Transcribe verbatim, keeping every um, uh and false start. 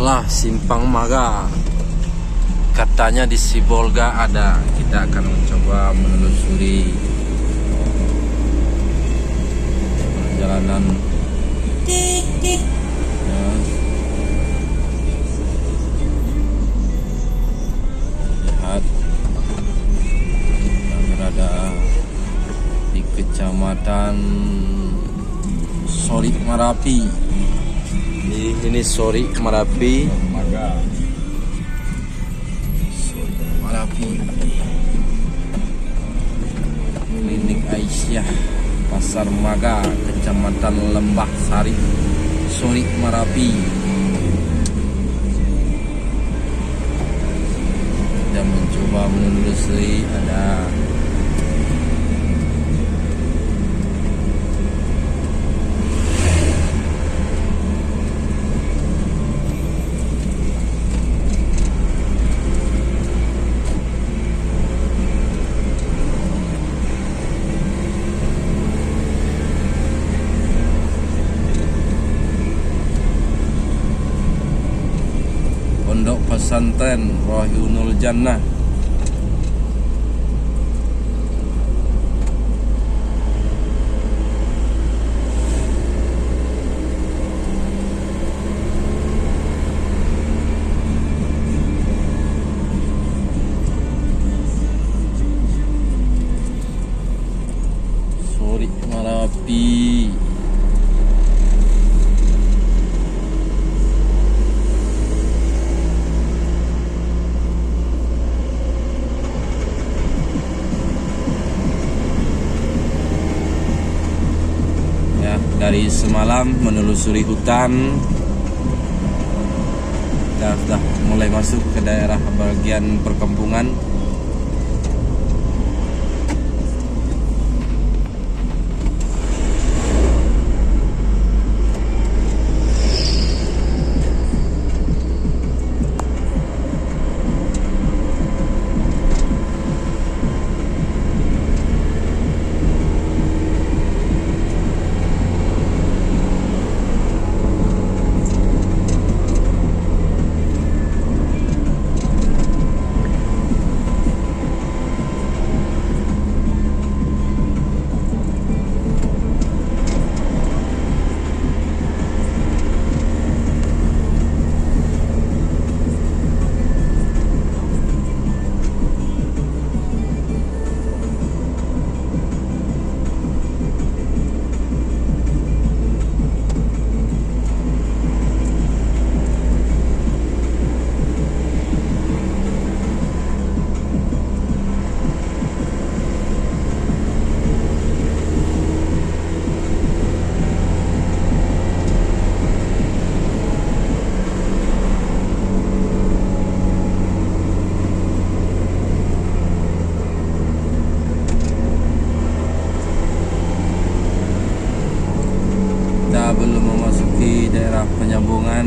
Lah, Simpang Maga. Katanya di Sibolga ada. Kita akan mencoba menelusuri perjalanan. Ya. Lihat. Kita berada di Kecamatan Sorik Marapi. Di sini Sorik Marapi. Sorik Marapi. Klinik Aisyah, Pasar Maga, Kecamatan Lembah Sari, Sorik Marapi. Kita mencoba menelusuri, ada Pondok Pesantren Rohiunul Jannah. Sorik Marapi. Ya, dari semalam menelusuri hutan, kita sudah mulai masuk ke daerah bagian perkampungan. Kita belum memasuki daerah penyambungan.